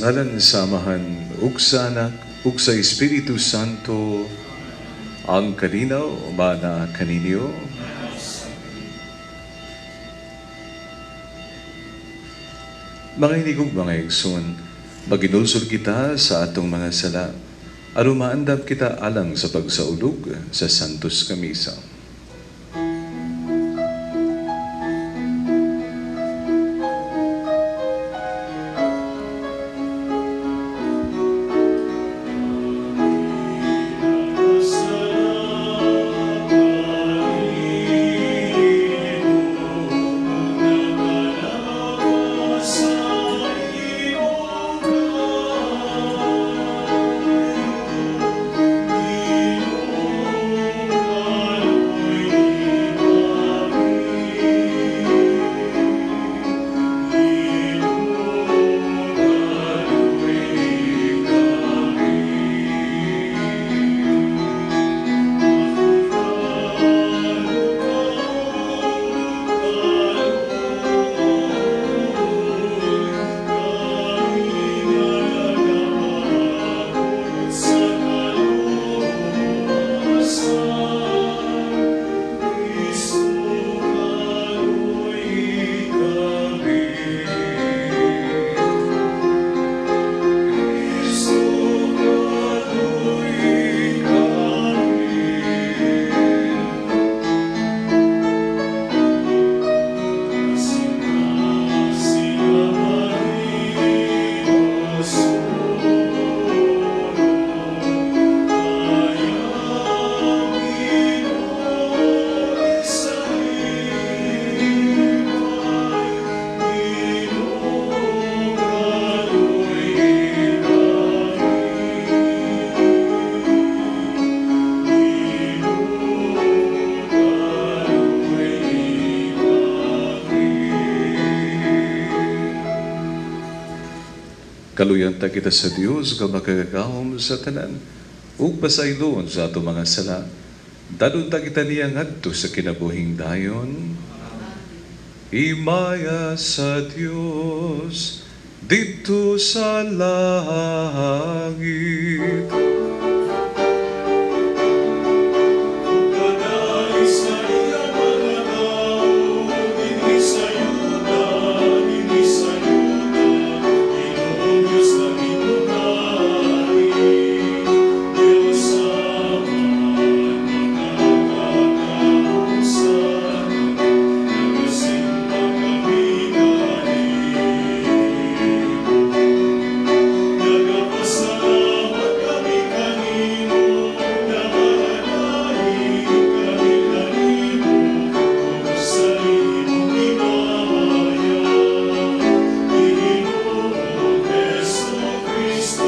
Sa ngalan sa Amahan, ug sa Anak, ug sa Espiritu Santo, ang kalinaw mana kaninyo. Mga hinigog, mga igsoon, maginulsol kita sa atong mga sala, aron maandam kita alang sa pagsaulog sa Santos nga Misa. Kaluyan ta kita sa Dios nga makagagahom sa tanan ug pasaylon sa atong mga sala. Dadon ta kita niya ngadto sa kinabuhing dayon. Himaya sa Dios didto sa langit. Kadai sa iyang mga tao, dinhi sa yuta, dinhi sa yuta, Ginoong Diyos nga imong hari. Diyos Amahan, makakagahom sa nagasimba kami kanimo. Nagapasalamat kami kanimo, nagahalahi kami kanimo, tungod sa imong himaya. Ginoong Hesus Kristo,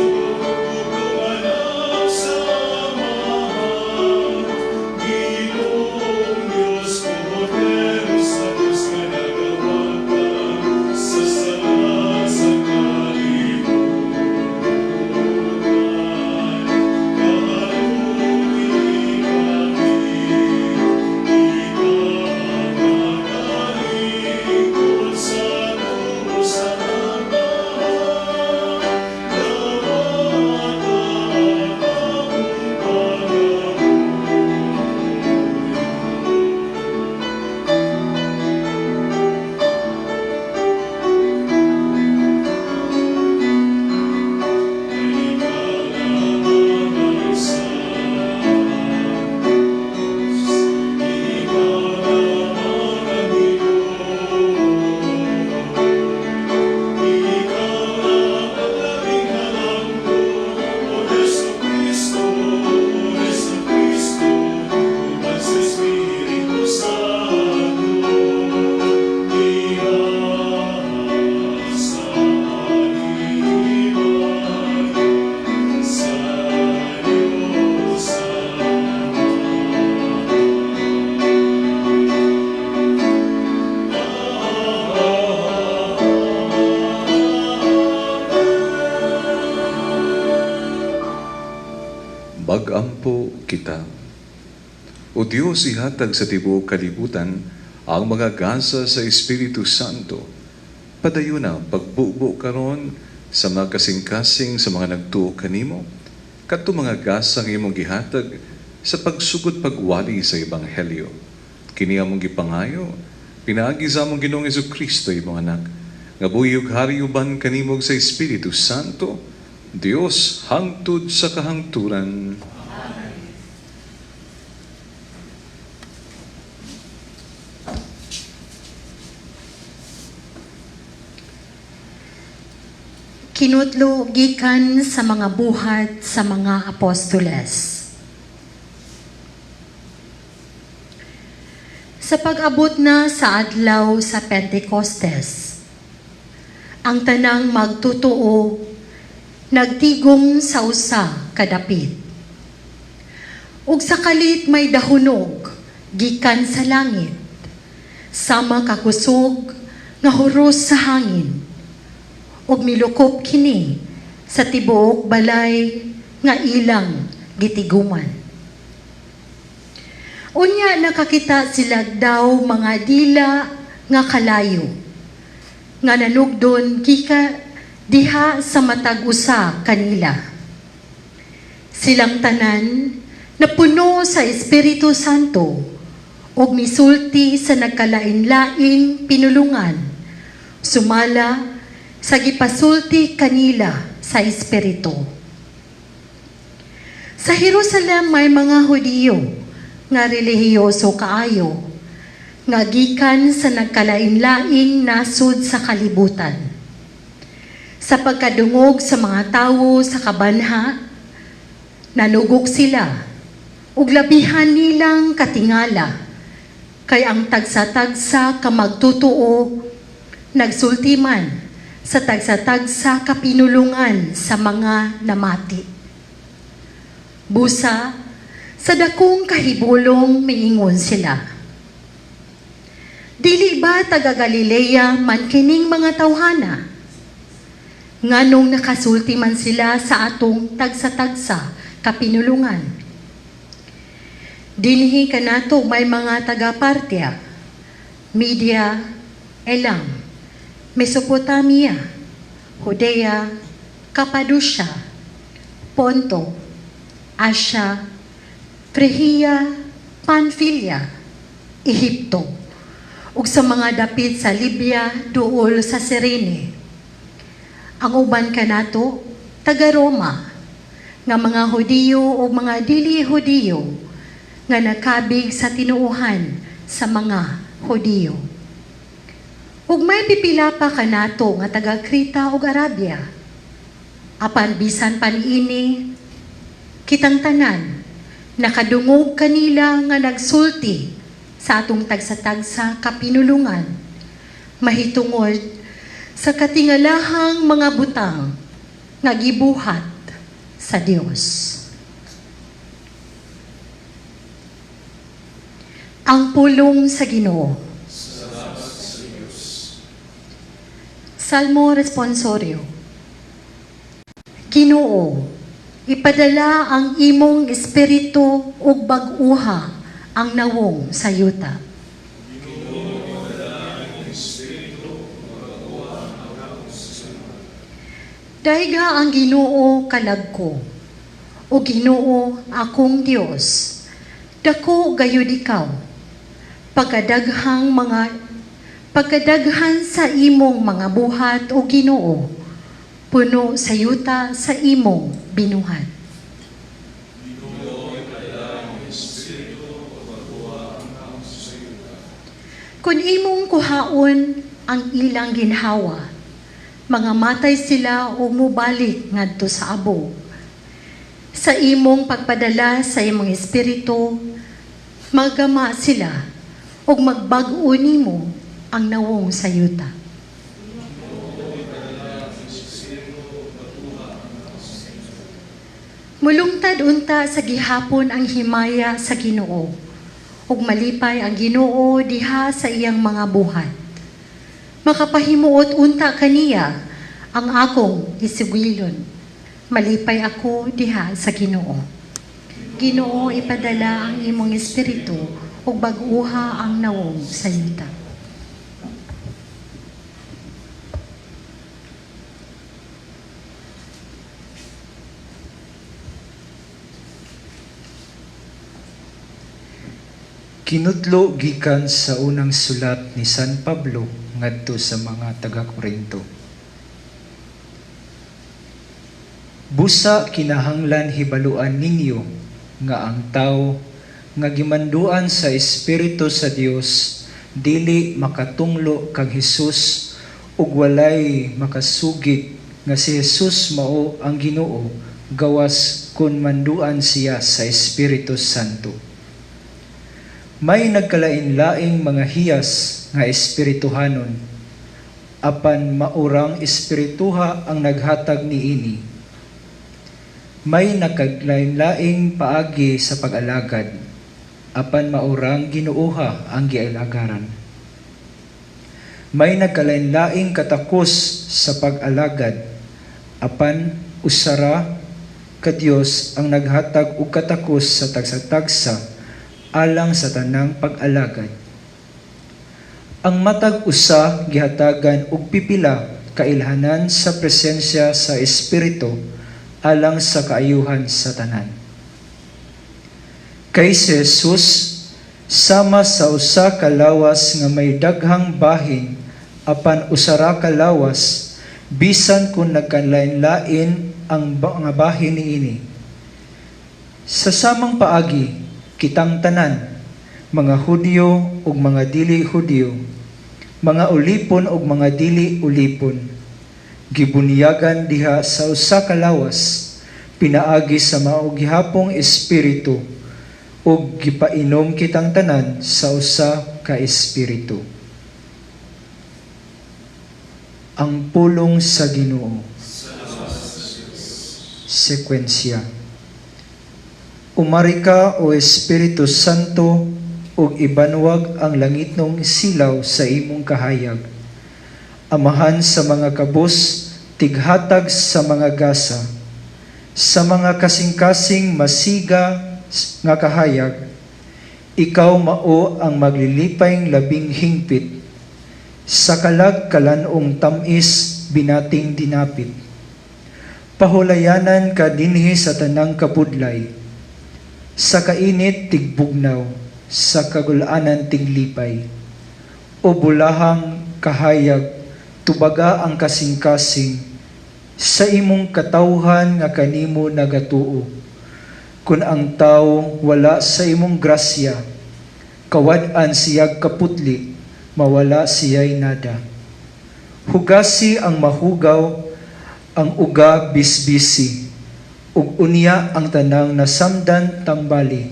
bugtong Anak sa Amahan, Ginoong Diyos, Kordero sa Diyos nga nagawagtang sa sala sa kalibutan. Kaluoyi kami, ikaw ang nagalingkod sa tuo sa Amahan, dawata ang among pangamuyo. Ikaw lamang ang isa, Ikaw lamang ang Ginoo, Ikaw lamang labing halangdon, O Hesus Kristo, O Hesus Kristo, uban sa Espiritu Santo, diha sa himaya sa Diyos Ama. Magampo kita. O Dios, ihatag sa tibuok kalibutan ang mga gasa sa Espiritu Santo. Padayon na pagbubo karon Sa mga kasing-kasing sa mga nagtuo kanimo, kadto mga gasang imong gihatag sa pagsugod pagwali sa ebanghelyo. Kini among gipangayo, pinaagi sa among Ginoong Kristo, imong anak, nga buhi ug hari uban kanimo sa Espiritu Santo, Dios hangtod sa kahangturan. Kinutlo gikan sa mga buhat sa mga apostoles. Sa pag-abot na sa adlaw sa Pentecostes, ang tanang magtotoo nagtigom sa usa kadapit. Ug sa kalit may dahunog gikan sa langit, sama kakusog nga huros sa hangin, ug milukop kini sa tibuok balay nga ilang gitiguman. Unya nakakita sila daw mga dila nga kalayo nga nanugdon kika diha sa matag usa kanila. Silang tanan napuno sa Espiritu Santo ug misulti sa nagkalain-laing pinulungan sumala sa gipasulti kanila sa Espiritu. Sa Jerusalem may mga Hudiyo nga relihiyoso kaayo nga gikan sa nagkalain-laing nasod sa kalibutan. Sa pagkadungog sa mga tawo sa kabanha, nanugok sila ug labihan nilang katingala kay ang tagsa-tagsa ka magtotoo nagsulti man sa tagsa-tagsa ka pinulungan sa mga namati. Busa, sa dakong kahibulong miingon sila. Dili ba taga Galilea man kining mga tawhana? Nganong nakasulti man sila sa atong tagsa-tagsa kapinulungan? Dinhi kanato may mga taga Partia, Media, Elam, Mesopotamia, Judea, Cappadocia, Ponto, Asia, Phrygia, Pamphylia, Ehipto, ug sa mga dapit sa Libya duol sa Cyrene. Ang uban kanato taga Roma, nga mga Hudiyo o mga dili Hudiyo nga nakabig sa tinuohan sa mga Hudiyo. Ug may pipila pa kanato nga taga Creta ug Arabia. Apan bisan pa niini, kitang tanan nakadungog kanila nga nagsulti sa atong tagsa-tagsa kapinulungan mahitungod sa katingalahang mga butang nga gibuhat sa Dios. Ang pulong sa Ginoo. Salmo Responsorio. Ginoo, ipadala ang imong espiritu ug bag-uha ang nawong sa yuta. Dayga ang Ginoo kalag ko, o Ginoo akong Dios. Dako gayud ikaw, pagkadaghan sa imong mga buhat, o Ginoo, puno sa yuta sa imong binuhat. Kung imong kuhaon ang ilang ginhawa, mga matay sila o mubalik ngadto sa abo. Sa imong pagpadala sa imong espiritu, magama sila ug magbag-o nimo ang nawong sa yuta. Mulungtad unta sa gihapon ang himaya sa Ginoo, ug malipay ang Ginoo diha sa iyang mga buhat. Makapahimuot unta kaniya ang akong isugilon. Malipay ako diha sa Ginoo. Ginoo, ipadala ang imong espiritu ug bag-uha ang nawong sa yuta. Kinudlo gikan sa unang sulat ni San Pablo ngadto sa mga taga-Korinto. Busa kinahanglan hibaluan ninyo nga ang tawo nga gimanduan sa Espiritu sa Dios dili makatunglo kang Hesus, ug walay makasugid nga si Hesus mao ang Ginoo gawas kon manduan siya sa Espiritu Santo. May nagkalain-laing mga hiyas nga espirituhanon, apan maurang espirituha ang naghatag niini. May nagkalain-laing paagi sa pag-alagad, apan maurang Ginooha ang gialagaran. May nagkalain-laing katakos sa pag-alagad, apan usara ka Dios ang naghatag og katakos sa tagsa-tagsa alang sa tanang pag-alagad. Ang matag usa gihatagan og pipila ka ilhanan sa presensya sa Espiritu alang sa kaayuhan sa tanan. Kay si Jesus, sama sa usa ka lawas nga may daghang bahin apan usara ka lawas, bisan kung nagkalain-lain ang mga bahin niini. Sa samang paagi, kitang tanan, mga Hudyo ug mga dili Hudyo, mga ulipon ug mga dili ulipon, gibunyagan diha sa usa ka lawas pinaagi sa mao gihapong Espiritu, ug gipainom kitang tanan sa usa ka Espiritu. Ang pulong sa Ginoo. Sekwensya. Umari ka, o Espiritu Santo, ug ibanwag ang langitnong silaw sa imong kahayag. Amahan sa mga kabus, tighatag sa mga gasa, sa mga kasing-kasing masiga nga kahayag, ikaw mao ang maglilipay labing hingpit, sa kalag kalan-ong tamis binating dinapit. Pahulayanan ka dinhi sa tanang kapudlay, sa kainit tigbugnaw, sa kagulanan tiglipay. O bulahang kahayag, tubaga ang kasing-kasing, sa imong katawhan nga kanimo nagatuo. Kun ang tao wala sa imong grasya, kawad-an siyag kaputli, mawala siya'y nada. Hugasi ang mahugaw, ang uga bisbisi, ug unya ang tanang nasamdan tambali,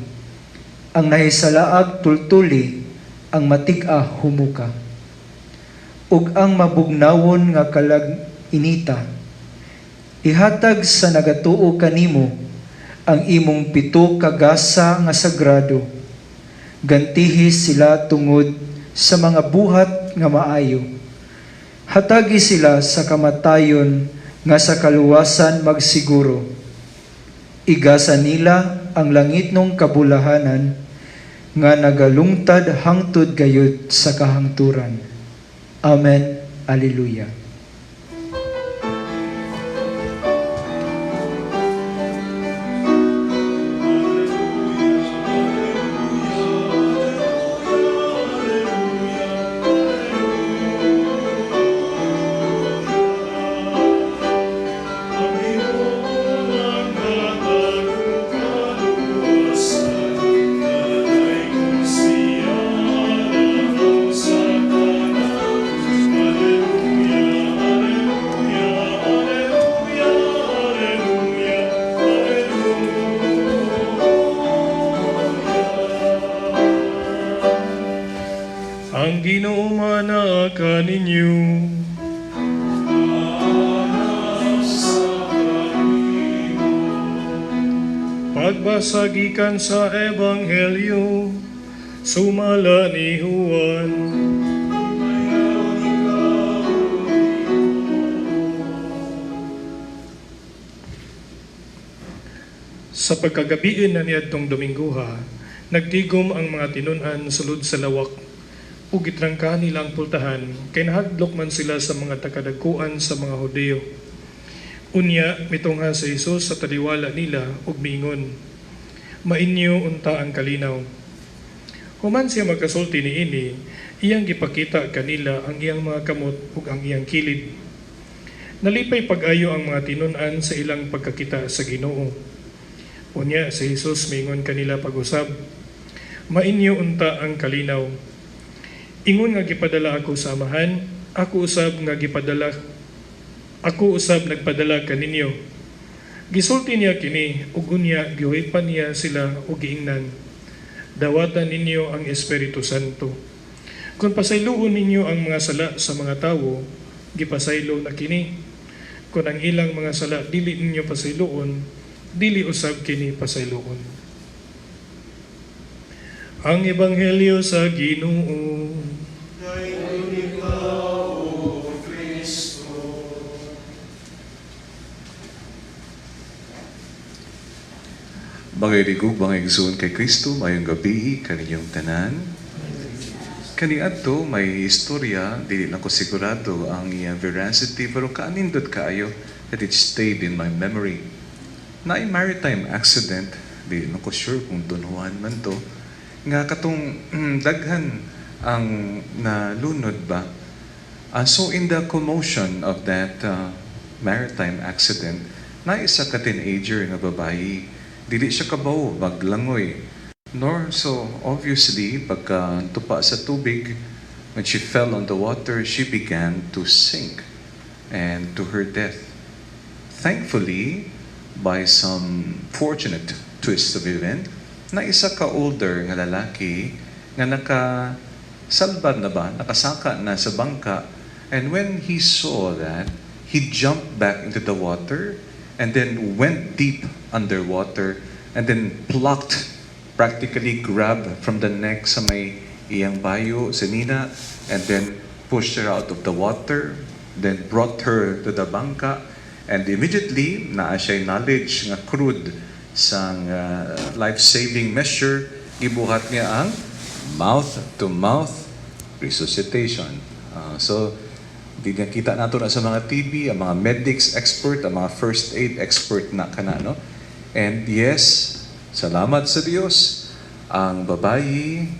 ang nahisalaag tultuli, ang matig-a humuka. Ug ang mabugnawon nga kalag inita, ihatag sa nagatuo kanimo ang imong pito ka gasa nga sagrado. Gantihi sila tungod sa mga buhat nga maayo. Hatagi sila sa kamatayon nga sa kaluwasan magsiguro. Igasa nila ang langitnong kabulahanan nga nagalungtad hangtod gayud sa kahangturan. Amen. Alleluia. Ang Ginoo naghatag og kaluwasan, Nadayon siya langaw sa tanan. Alleluia, Alleluia, Alleluia, Alleluia, Alleluia. Ang Ginoo manaa kaninyo. Pagbasa gikan sa Ebanghelyo sumala ni Juan. Sa pagkagabiin na niadtong Dominguha, nagtigom ang mga tinun-an sulod sa lawak ug gitrangka nila ang pultahan kay nahadlok man sila sa mga takadagkuan sa mga Hudyo. Unya mitungha si Jesus sa taliwala nila ug miingon, "Mainyo unta ang kalinaw." Human siya makasulti niini, iyang gipakita kanila ang iyang mga kamot ug ang iyang kilid. Nalipay pag-ayo ang mga tinun-an sa ilang pagkakita sa Ginoo. Unya si Jesus miingon kanila pag-usab, "Mainyo unta ang kalinaw. Ingon nga gipadala ako sa Amahan, ako usab nagpadala kaninyo." Gisulti niya kini ug unya gihuipan niya sila ug giingnan, "Dawata ninyo ang Espiritu Santo. Kung pasayloon ninyo ang mga sala sa mga tawo, gipasaylo na kini. Kung ang ilang mga sala dili ninyo pasayloon, dili usab kini pasayloon." Ang Ebanghelyo sa Ginoo. Dayon ikaw, O Kristo. Mga iligog, mga igsoon kay Kristo, maayong gabii kaninyong tanan. Kaniadto may istorya, dili lang ko sigurado ang iyang veracity, pero kaanindot kaayo that it stayed in my memory. Naay maritime accident, dili lang ko sure kung Don Juan man to, nga katong daghan ang nalunod ba. So in the commotion of that maritime accident, na isa ka teenager nga babayi, dili siya kabaw maglangoy. Nor so obviously pagka tupa sa tubig, when she fell on the water, she began to sink and to her death. Thankfully, by some fortunate twist of event, na isa ka older nga lalaki nga nakasalbad na ba, nakasaka na sa bangka, and when he saw that, he jumped back into the water and then went deep underwater and then plucked, practically grabbed from the neck sa may iyang bayo, si nina, and then pushed her out of the water, then brought her to the bangka, and immediately, naa siya knowledge nga crude sang life-saving measure, gibuhat niya ang mouth-to-mouth resuscitation. So, di na kita nato na sa mga TV, ang mga medics expert, ang mga first aid expert na kana, no? And yes, salamat sa Dios, ang babayi,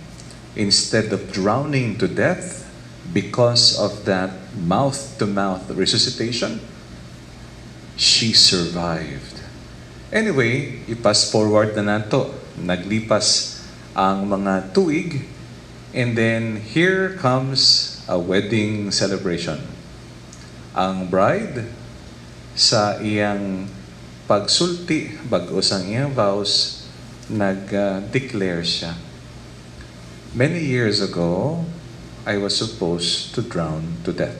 instead of drowning to death because of that mouth-to-mouth resuscitation, she survived. Anyway, i-pass forward na nato. Naglipas ang mga tuig, and then here comes a wedding celebration. Ang bride, sa iyang pagsulti, bag-o sang iyang vows, nag-declare siya, "Many years ago, I was supposed to drown to death.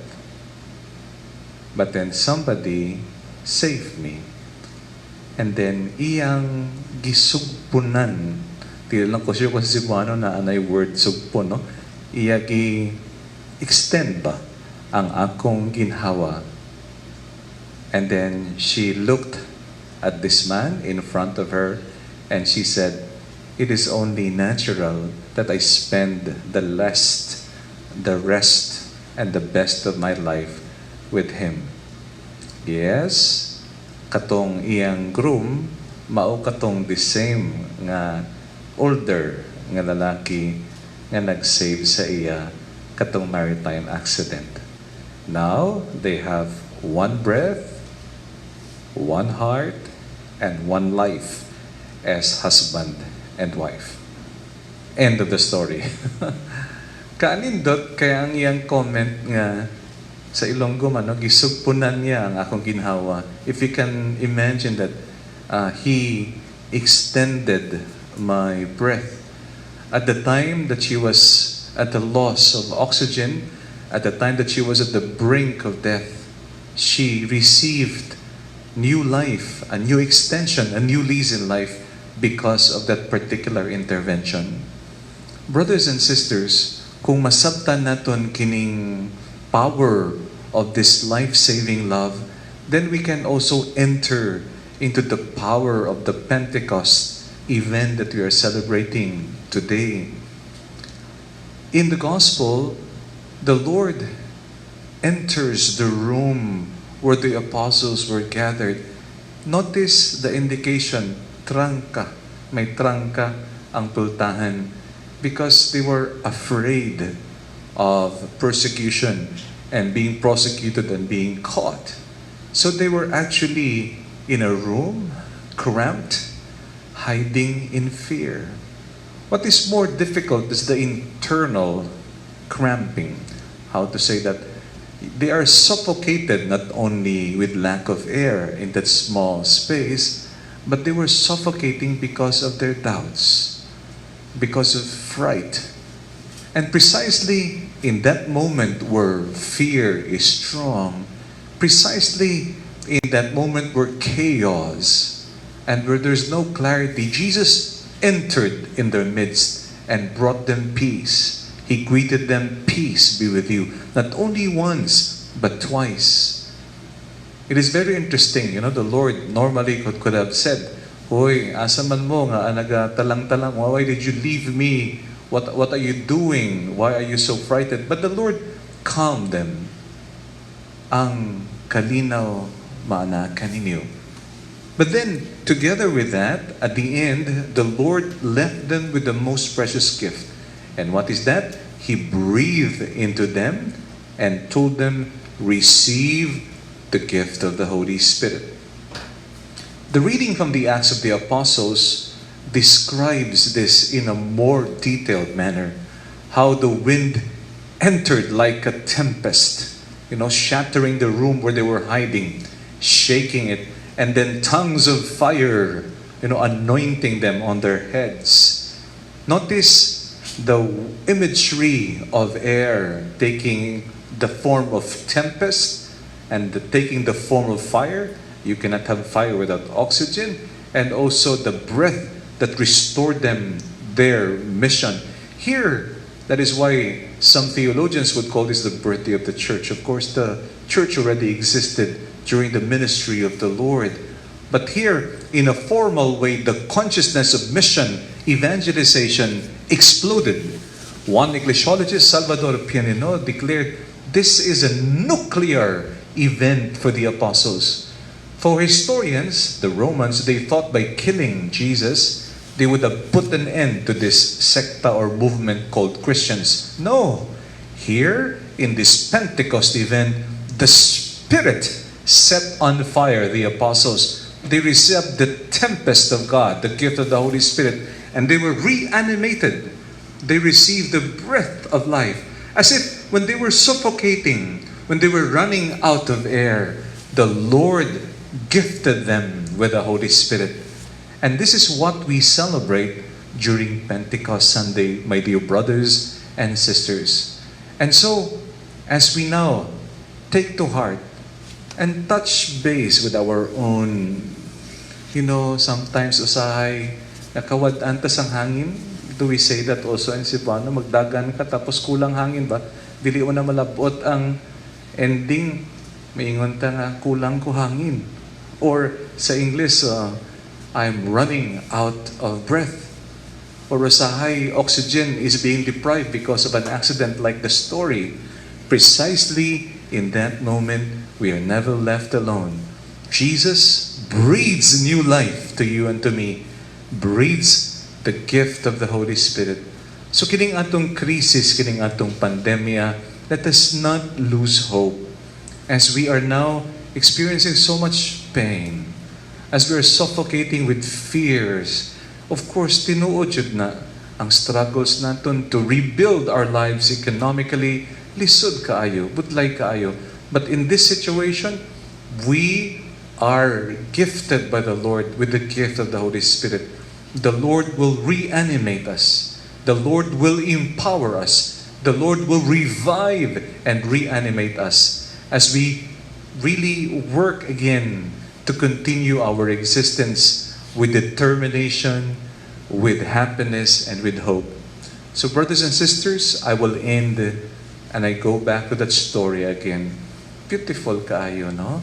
But then somebody saved me." And then iyang gisugpunan, di lang ko sure kung sa Cebuano na anay word sugpon, no? Iya gi extend ba ang akong ginhawa. And then she looked at this man in front of her and she said, "It is only natural that I spend the rest, and the best of my life with him." Yes, katong iyang groom, mao katong the same nga older nga lalaki nga nag-save sa iya katong maritime accident. Now, they have one breath, one heart, and one life as husband and wife. End of the story. Kaanindot kaya ang iyang comment nga sa Ilonggo man, no, gisugpunan niya ang akong ginhawa. If you can imagine that he extended my breath at the time that she was at the loss of oxygen, at the time that she was at the brink of death, she received new life, a new extension, a new lease in life because of that particular intervention. Brothers and sisters, kung masabtan naton kining power of this life-saving love, then we can also enter into the power of the Pentecost event that we are celebrating today. In the Gospel, the Lord enters the room where the apostles were gathered. Notice the indication, trangka. May trangka ang pultahan. Because they were afraid of persecution and being prosecuted and being caught. So they were actually in a room, cramped, hiding in fear. What is more difficult is the internal cramping. How to say that? They are suffocated not only with lack of air in that small space, but they were suffocating because of their doubts, because of fright. And precisely in that moment where fear is strong, precisely in that moment where chaos and where there's no clarity, Jesus entered in their midst and brought them peace. He greeted them, "Peace be with you," not only once, but twice. It is very interesting, the Lord normally could have said, "Hoy, asa man mo nga nagatalang-talang, why did you leave me? What are you doing? Why are you so frightened?" But the Lord calmed them. "Ang kalinaw maana kaninyo." But then, together with that, at the end, the Lord left them with the most precious gift. And what is that? He breathed into them and told them, "Receive the gift of the Holy Spirit." The reading from the Acts of the Apostles describes this in a more detailed manner. How the wind entered like a tempest, shattering the room where they were hiding, shaking it, and then tongues of fire, anointing them on their heads. Notice the imagery of air taking the form of tempest and taking the form of fire. You cannot have fire without oxygen. And also the breath that restored them their mission. Here, that is why some theologians would call this the birthday of the church. Of course, the church already existed during the ministry of the Lord. But here, in a formal way, the consciousness of mission, evangelization exploded. One ecclesiologist, Salvador Pianino, declared this is a nuclear event for the apostles. For historians, the Romans, they thought by killing Jesus, they would have put an end to this secta or movement called Christians. No. Here, in this Pentecost event, the Spirit set on fire the apostles. They received the tempest of God, the gift of the Holy Spirit, and they were reanimated. They received the breath of life. As if when they were suffocating, when they were running out of air, the Lord gifted them with the Holy Spirit. And this is what we celebrate during Pentecost Sunday, my dear brothers and sisters. And so, as we now take to heart and touch base with our own, sometimes usahay, nakawad-an ta sang hangin. Do we say that also in Cebuano? Magdagan ka tapos kulang hangin ba? Dili mo na malabot ang ending. Maingon ta nga, "Kulang ko hangin." Or sa English, "I'm running out of breath." Or usahay oxygen is being deprived because of an accident like the story. Precisely in that moment, we are never left alone. Jesus breathes new life to you and to me, breathes the gift of the Holy Spirit. So kining atong crisis, kining atong pandemya, let us not lose hope as we are now experiencing so much pain, as we are suffocating with fears. Of course, tinuod jud na ang struggles naton to rebuild our lives economically, lisod kaayo, budlay kaayo. But in this situation, we are gifted by the Lord with the gift of the Holy Spirit. The Lord will reanimate us. The Lord will empower us. The Lord will revive and reanimate us as we really work again to continue our existence with determination, with happiness, and with hope. So, brothers and sisters, I will end and I go back to that story again. Beautiful kaayo, no?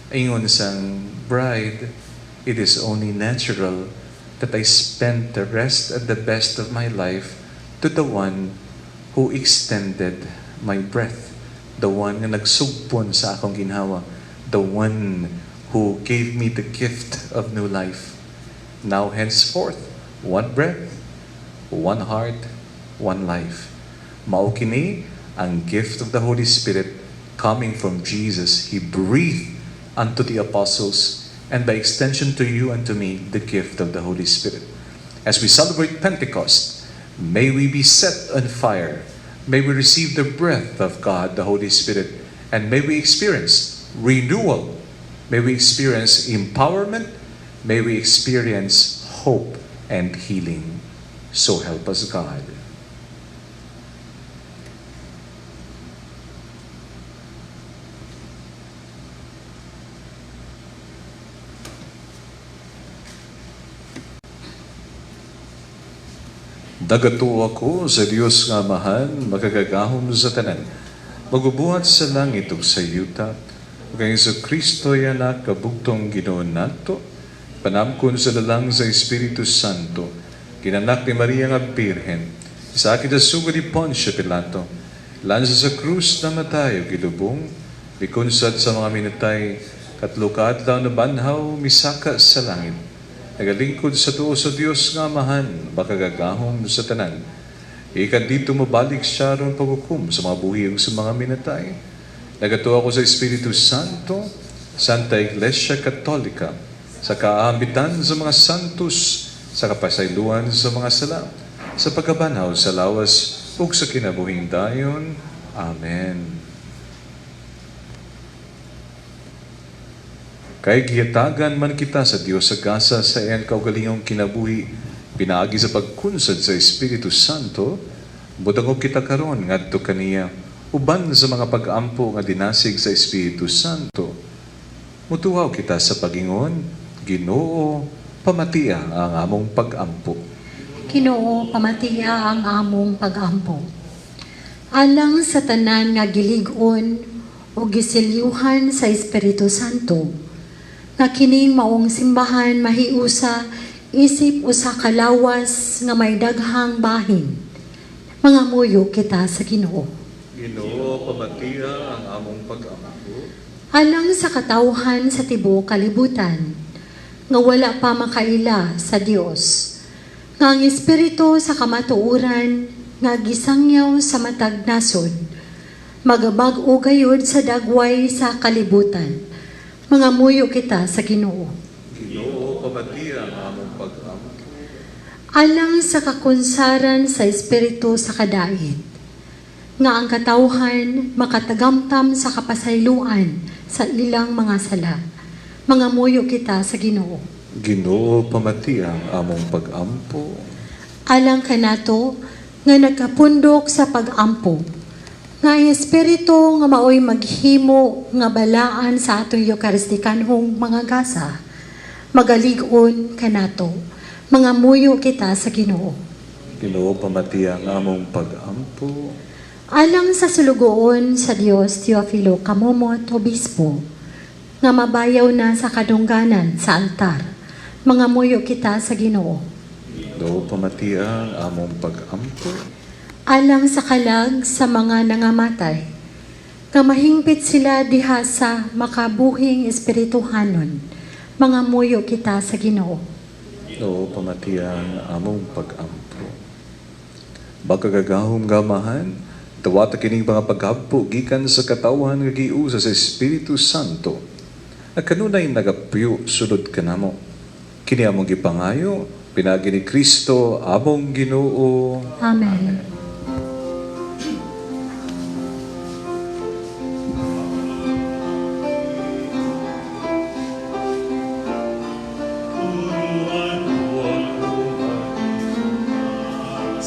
Ingon sang bride, "It is only natural that I spend the rest and the best of my life to the one who extended my breath, the one nga nagsugpon sa akong ginhawa, the one who gave me the gift of new life. Now henceforth, one breath, one heart, one life. Mao kini ang gift of the Holy Spirit coming from Jesus. He breathed unto the apostles and by extension to you and to me the gift of the Holy Spirit. As we celebrate Pentecost, may we be set on fire. May we receive the breath of God, the Holy Spirit, and may we experience renewal. May we experience empowerment. May we experience hope and healing. So help us God. Nagatuo ako sa Dios nga Amahan, makagagahom sa tanan. Magbubuhat sa langit ug sa yuta. Ug kang Hesus Kristo anak kabugtong Ginoo nato, panamkon sa lalang sa Espiritu Santo, ginanak ni Maria nga Birhen, sa sa sugod ni Poncio Pilato, lansa sa krus namatay ug gilubong, mikunsad sa mga minatay, 3 ka adlaw nabanhaw, misaka sa langit. Nagalingkod sa tuo sa Dios nga Amahan, makagagahom sa tanan. Ikan dito mabalik siya aron paghukom sa mga buhi ug sa mga minatay. Nagatuo ako sa Espiritu Santo, Santa Iglesia Katolika, sa kaambitan sa mga santos, sa kapasayloan sa mga sala, sa pagkabanhaw sa lawas ug sa kinabuhing dayon. Amen. Kay gihatagan man kita sa Dios sa gasa sa iyang kaugalingong kinabuhi, pinaagi sa pagkunsad sa Espiritu Santo, budangog kita karon ngadto kaniya, uban sa mga pag-ampo nga dinasig sa Espiritu Santo. Mutuhaw kita sa pagingon, Ginoo, pamatia ang among pag-ampo. Ginoo, pamatia ang among pag-ampo. Alang sa tanan nga gilig-on o gisilyuhan sa Espiritu Santo, nga kining maong simbahan mahiusa isip usa ka lawas nga may daghang bahin. Mangamuyo kita sa Ginoo. Ginoo, pamatia ang among pag-ampo. Alang sa katawhan sa tibuok kalibutan, nga wala pa makaila sa Dios, nga ang espiritu sa kamatuoran nga gisangyaw sa matag nasod, magabag-o gayud sa dagway sa kalibutan. Mangamuyo kita sa Ginoo. Ginoo, pamatia ang among pag-ampo. Alang sa kakunsaran sa espiritu sa kadait, nga ang katawhan makatagamtam sa kapasayloan sa ilang mga sala. Mangamuyo kita sa Ginoo. Ginoo, pamatia ang among pag-ampo. Alang kanato nga nagkapundok sa pag-ampo, nga ang espiritu nga maoy maghimo nga balaan sa atong Eukaristikanhong mga gasa, magalig-on kanato. Mangamuyo kita sa Ginoo. Ginoo, pamatia ang among pag-ampo. Alang sa sulugoon sa Dios Teofilo Camomot Obispo, nga mabayaw na sa kadungganan sa altar, mangamuyo kita sa Ginoo. Ginoo, pamatia ang among pag-ampo. Alang sa kalag sa mga nangamatay, nga mahingpit sila diha sa makabuhing espirituhanon, mangamuyo kita sa Ginoo. Ginoo, pamatia ang among pag-ampo. Makagagahom gamahan, dawata kining mga paghampo gikan sa katawhan nga giusa sa Espiritu Santo. At kanunay nagapyo sulod kanamo. Kini among gipangayo, pinaagi ni Kristo among Ginoo. Amen. Amen.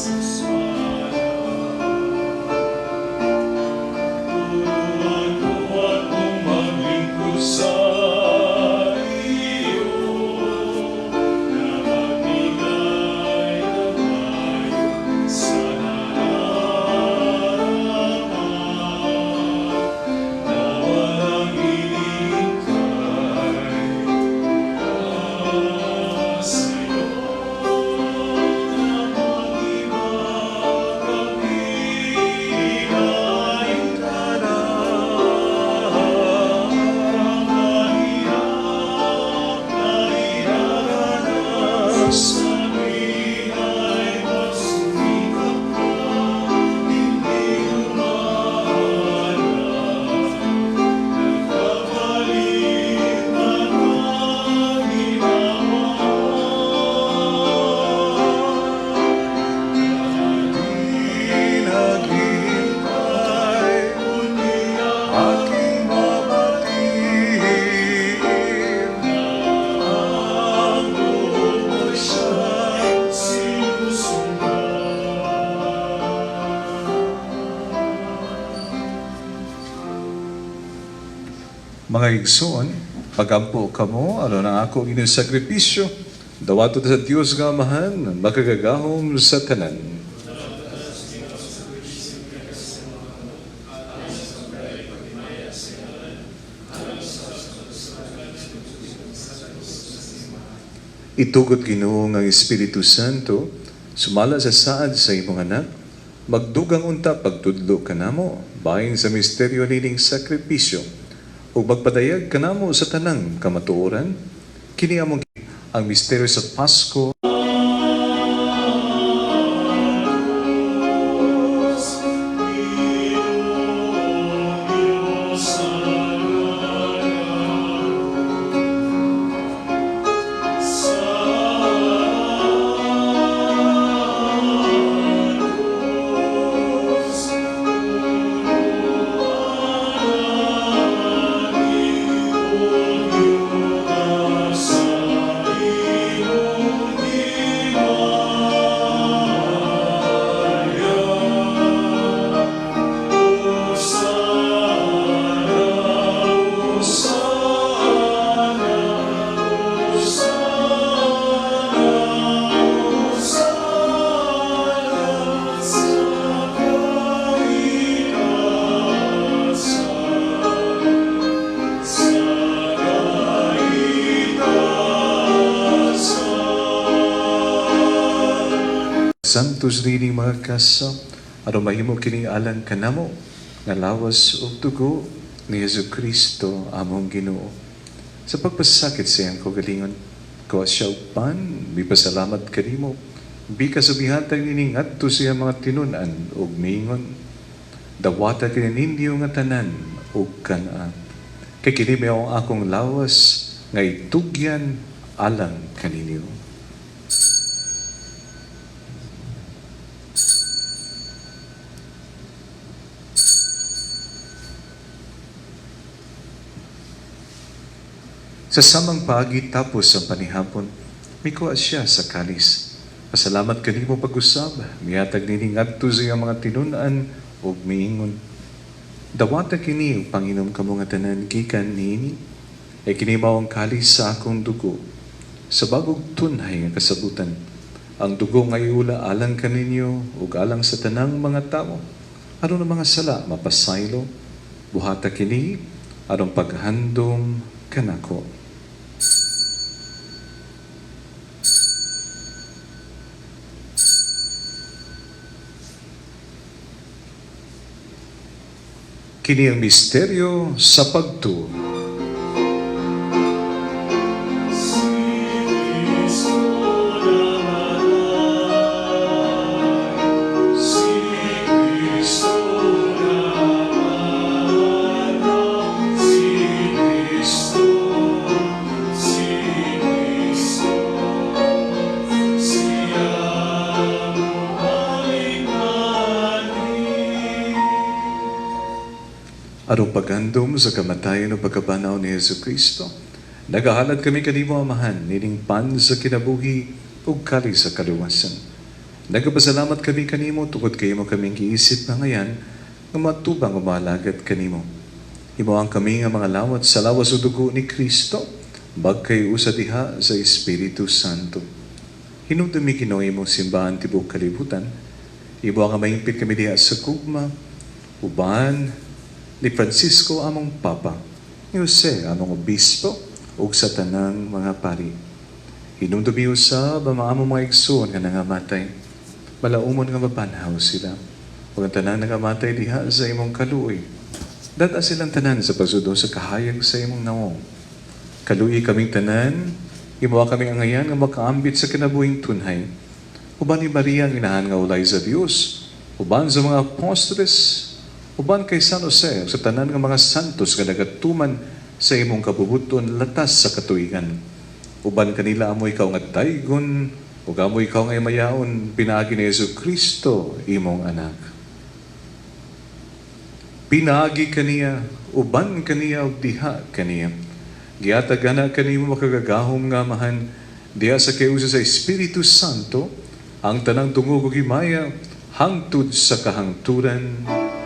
Sa Mga igsoon, pagampo kamo aron ang ako inyong sakripisyo, dawato sa Dios nga Amahan, makagagahom sa tanan. Itugot Ginoo nga ang Espiritu Santo, sumala sa saad sa imong anak, magdugang unta pagtudlo kanamo, bahin sa misteryo nining sakripisyo, ug magpadayag kanamo sa tanang kamatuoran, kini among ang misteryo sa Pasko. Santos nining mga kasa, aron mahimo kining alang kanamo, nga lawas ug dugo ni Hesus Kristo among Ginoo. Sa pagpasakit sa iyang kaugalingon, kuha siya og pan, mipasalamat kanimo, bika sa bihatag nining ngadto sa iyang mga tinun-an ug miingon, dawata kini ninyo nga tanan ug kan-a. Kay kini mao ang akong lawas nga itugyan alang kaninyo. Sa samang paagi tapos ang panihapon, mikuha siya sa kalis. Pasalamat kanimo pag-usab, mihatag nining ngadto sa iyang mga tinun-an ug miingon. Dawata kini ug panginom kamo nga tanan gikan niini, ay kini mao ang kalis sa akong dugo. Sa bagong tunhay nga kasabutan, ang dugo nga iula alang kaninyo ug alang sa tanang mga tawo. Aron ang mga sala mapasaylo, buhata kini aron paghandom kanako. Kini ang misteryo sa pagtuo. Aron paghandom sa kamatayon o pagkabanhaw ni Hesus Kristo, nagahalad kami kanimo Amahan, nining pan sa kinabuhi ug kalis sa kaluwasan. Nagapasalamat kami kanimo tungod kay imo kaming giisip nga ngayan nga matubang o maalagat kanimo. Imo ang kami nga mga lawat sa lawas o dugo ni Kristo, bagkay usa diha sa Espiritu Santo. Hinumdumi Ginoo imong simbahan tibuok kalibutan, imo ang mahimpit kami diha sa gugma, uban ni Francisco among Papa, ni Jose among Obispo, ug sa tanang mga pari. Hinumdumi usab ang among mga igsoon nga nangamatay, malaumon nga mabanhaw sila, ug ang tanang nangamatay diha sa imong kaluoy. Dad-a silang tanan sa pagsudo sa kahayag sa imong nawong. Kaluoyi kaming tanan, imoha kaming angayan nga makaambit sa kinabuhing tunhay. Uban ni Maria ang inahan nga ulay sa Dios, uban sa mga apostoles, uban kay San Jose sa tanan nga mga santos nga nagatuman sa imong kabubuton latas sa katuigan. Uban kanila amo ikaw nga daygon, ug amo ikaw nga mayaon pinaagi ni Hesus Kristo imong anak. Pinaagi kaniya, uban kaniya ug diha kaniya. Gihatag ana kanimo makagagahom nga Amahan diha sa kayusa sa Espiritu Santo ang tanang dungog ug himaya hangtod sa kahangturan. Amen.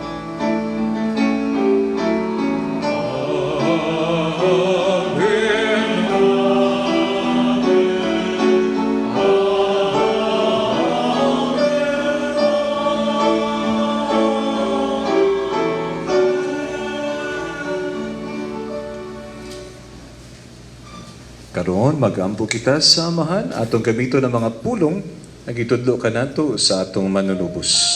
Karon magampo kita sa Amahan, atong gamiton ang mga pulong nga gitudlo kanato sa atong Manunubos.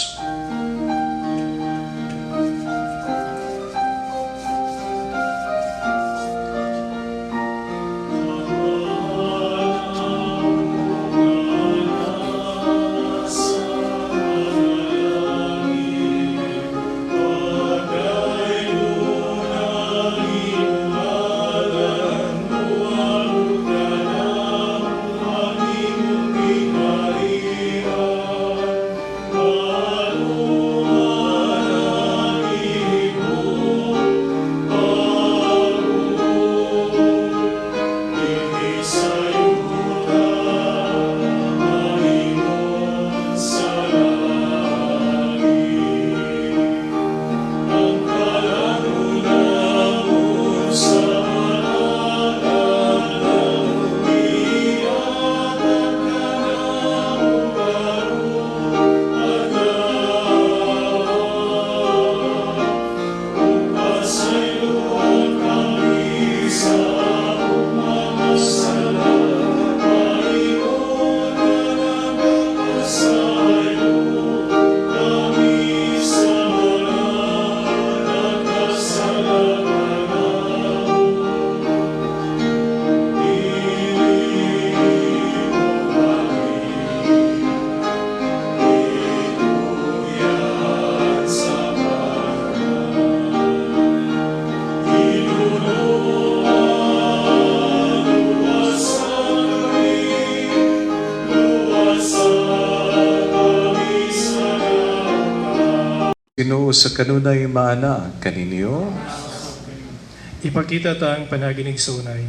Ginoo sa kanunay maana kaninyo. Ipakita ta ang panaginig sa unay.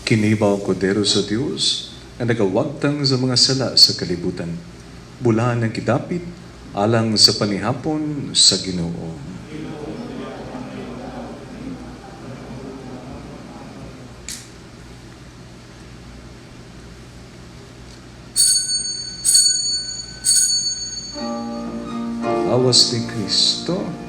Kini mao ang Kordero sa Dios nga nagawagtang sa mga sala sa kalibutan. Bulahan ang gidapit alang sa panihapon sa Ginoo. Lawas ni Kristo.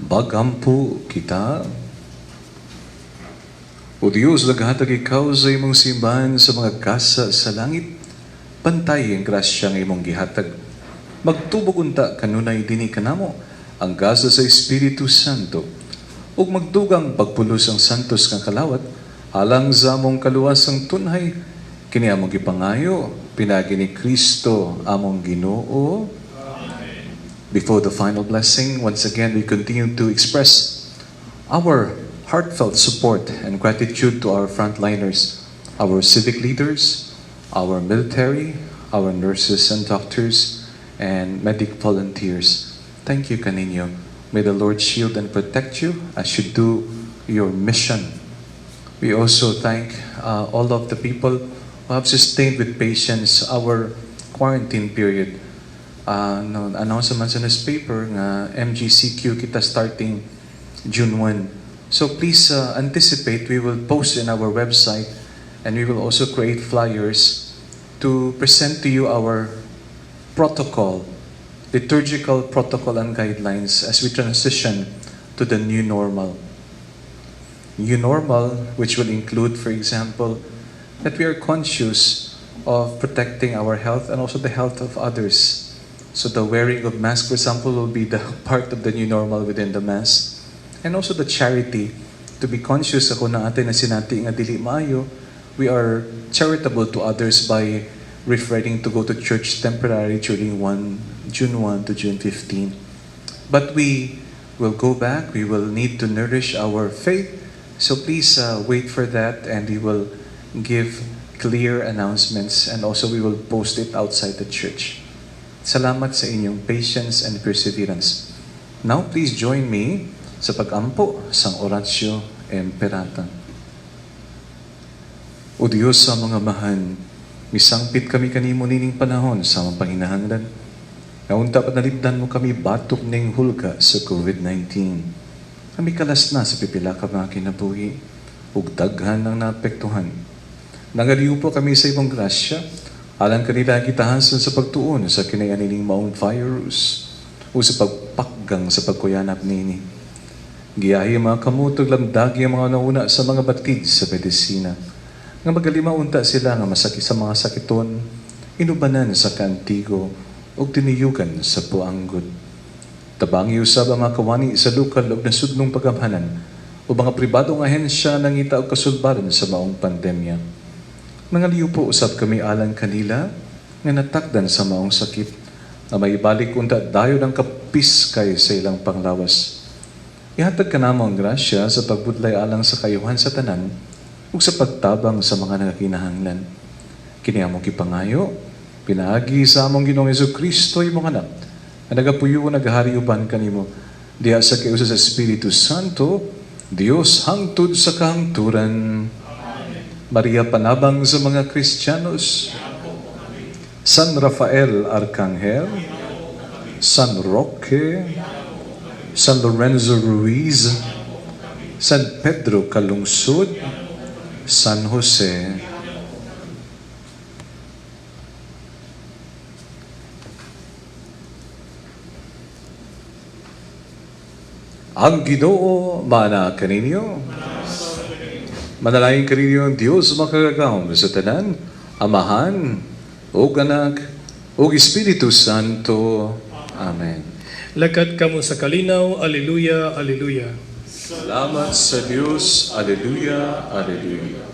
Magampo kita. O Diyos, naghatag ikaw sa imong simbahan sa mga gasa sa langit, pantay ang grasya nga imong gihatag. Magtubog unta kanunay dinhi kanamo ang gasa sa Espiritu Santo ug magdugang pagpulos ang santos nga kalawat alang sa among kaluwasang tunhay, kini among gipangayo pinaagi ni Kristo among Ginoo. Before the final blessing, once again we continue to express our heartfelt support and gratitude to our frontliners, our civic leaders, our military, our nurses and doctors, and medic volunteers. Thank you kaninyo. May the Lord shield and protect you as you do your mission. We also thank all of the people who have sustained with patience our quarantine period. No, announce man sa newspaper nga MGCQ kita starting June 1. So please anticipate, we will post in our website and we will also create flyers to present to you our protocol, liturgical protocol and guidelines as we transition to the new normal. New normal, which will include, for example, that we are conscious of protecting our health and also the health of others. So the wearing of mask, for example, will be the part of the new normal within the Mass. And also the charity, to be conscious ako na atin na sinati nga dili maayo, we are charitable to others by refraining to go to church temporarily during 1, June 1 to June 15. But we will go back, we will need to nourish our faith. So please wait for that, and we will give clear announcements and also we will post it outside the church. Salamat sa inyong patience and perseverance. Now please join me sa pagampo sang Oratio Imperata. O Diyos sa mga amahan, misangpit kami kanimo nining panahon sa among panginahanglan. Naunta pa nalipdan mo kami batok ning hulga sa COVID-19. Kami kalas na sa pipila ka mga kinabuhi, ug daghan ang naapektuhan. Nangaliw po kami sa imong grasya, alang kanila gitahason sa pagtuon sa kinaiya nining maong virus o sa pagpakgang sa pagkuyanap nini. Giyahi ang mga kamot ug lamdagi ang mga nauna sa mga batid sa medisina. Nga magalima unta sila nga masakit sa mga sakiton, inubanan sa kaantigo ug tiniyugan sa puanggod. Tabangi usab ang mga kawani sa lokal ug nasudnong pagamhanan o mga pribadong ahensya nangita og kasulbaran sa maong pandemya. Nangaliw po usab kami alang kanila nga natakdan sa maong sakit na maibalik unta dayon ang kapiskay sa ilang panglawas. Ihatag kanamo ang grasya sa pagbudlay alang sa kayuhan sa tanan ug sa pagtabang sa mga nagakinahanglan. Kini among gipangayo, pinaagi sa among Ginoong Kristo, imong anak, nga nagapuyo nagahari uban kanimo diha sa kiusa sa Espiritu Santo, Dios hangtod sa kahangturan. Maria panabang sa mga Kristiyanos, San Rafael Arcangel, San Roque, San Lorenzo Ruiz, San Pedro Calungsod, San Jose. Ang Ginoo maana kaninyo. Manalangin kaninyo ang Dios makagagahom sa tanan, Amahan, ug Anak, ug Espiritu Santo. Amen. Lakat kamo sa kalinaw, Alleluia, Alleluia. Salamat sa Dios. Alleluia, Alleluia.